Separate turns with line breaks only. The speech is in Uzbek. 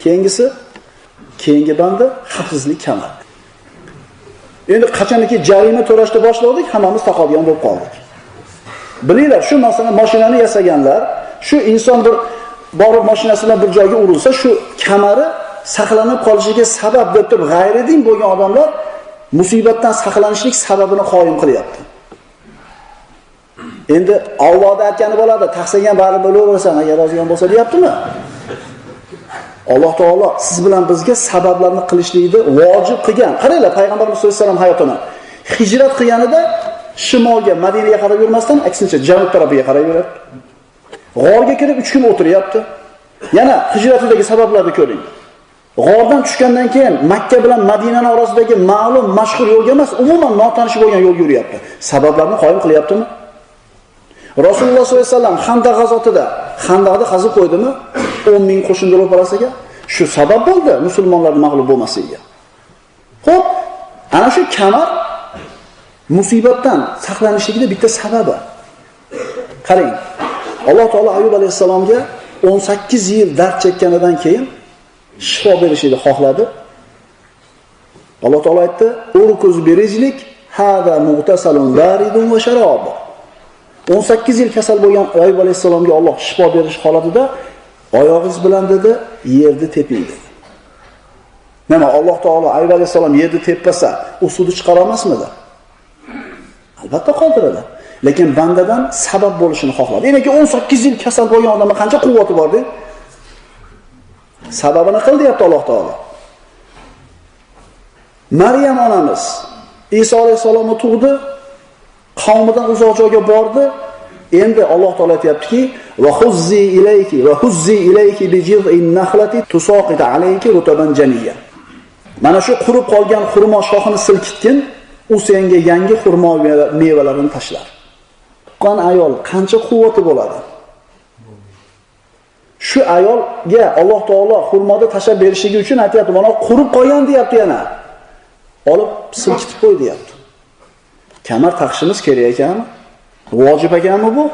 Keyingisi, keyingi bandi xavfsizlik kamar. Endi qachonki jarima to'lashni boshladik, hammamiz taqadigan bo'lib qoldik. Bilinglar, shu masalan mashinani yasaganlar, shu inson bir borib mashinasi bilan bir joyga urilsa, shu kamari saqlanib qolishiga sabab deb turib g'ayridin bo'lgan odamlar musibatdan saqlanishlik sababini qoyim qilyapti. Endi Allohda aytgani bo'ladi, taqsagan baribir bo'laverasan agar rozigan bo'lsa deyaptimi? Alloh taolo siz bilan bizga sabablarni qilishlikni vojib qilgan. Qaranglar, payg'ambarimiz sollallohu alayhi vasallam hayotini hijrat qilganida shimolga, Madinaga qarab yurmasdan, aksincha janub tarafiga qarab yuradi. G'orga kirib 3 kun o'tiryapti. Yana hijratidagi sabablarni ko'ring. G'ordan tushgandan keyin Makka bilan Madinaning orasidagi ma'lum mashhur yo'lga emas, umuman notanish bo'lgan yo'lga yuryapti. Sabablarni qoyim qilyaptimi? Rasululloh sollallohu alayhi vasallam Xandaq g'azotida Xandaqni qazib qo'ydimi? 10 ming qo'shinni ro'parasiga. Shu sabab bo'ldi musulmonlarning mag'lub bo'lmasligiga. Xo'p, ana shu kamar musibatdan saqlanishligida bitta sababi. Qarang, Alloh taolo Ayyub alayhissalomga 18 yil dard chekkanidan keyin shifo berishini xohladi. Alloh taolo aytdi: "Urkuz birijlik hada mughtasalun baridun va sharob." 18 yil kasal bo'lgan Ayyub alayhissalomga Alloh shifo berish holatida oyog'ingiz bilan dedi, yerni teping dedi. Nima, Alloh taolo Ayyub alayhissalom yerni teppasa, u suvni chiqara olmasmidi? Albatta qoldiradi. Lekin bandadan sabab bo'lishini xohladi. Demak, 18 yil kasal bo'lgan odamga qancha quvvati bor deb? Sababini qil deyapti Alloh taolo. Maryam onamiz Iso alayhissalomni tug'di, qavmidan uzoq joyga bordi. Endi Alloh taolo aytayaptiki: "Va huzzi ilayki va huzzi ilayki bi jiz'in nakhlati tusaqit alayki rutaban janiyya." Mana shu qurib qolgan xurmo shoxini silkitgin, u senga yangi xurmo mevalarini tashlar. Tuqqan ayol qancha quvvati bo'ladi? Shu ayolga Alloh taolo xurmoda tashlab berishligi uchun aytayapti, mana qurib qolgan deyapti yana. Olib silkitib qo'y deyapti. Kamar taqishimiz kerak ekanmi? Vojib ekanmi bu?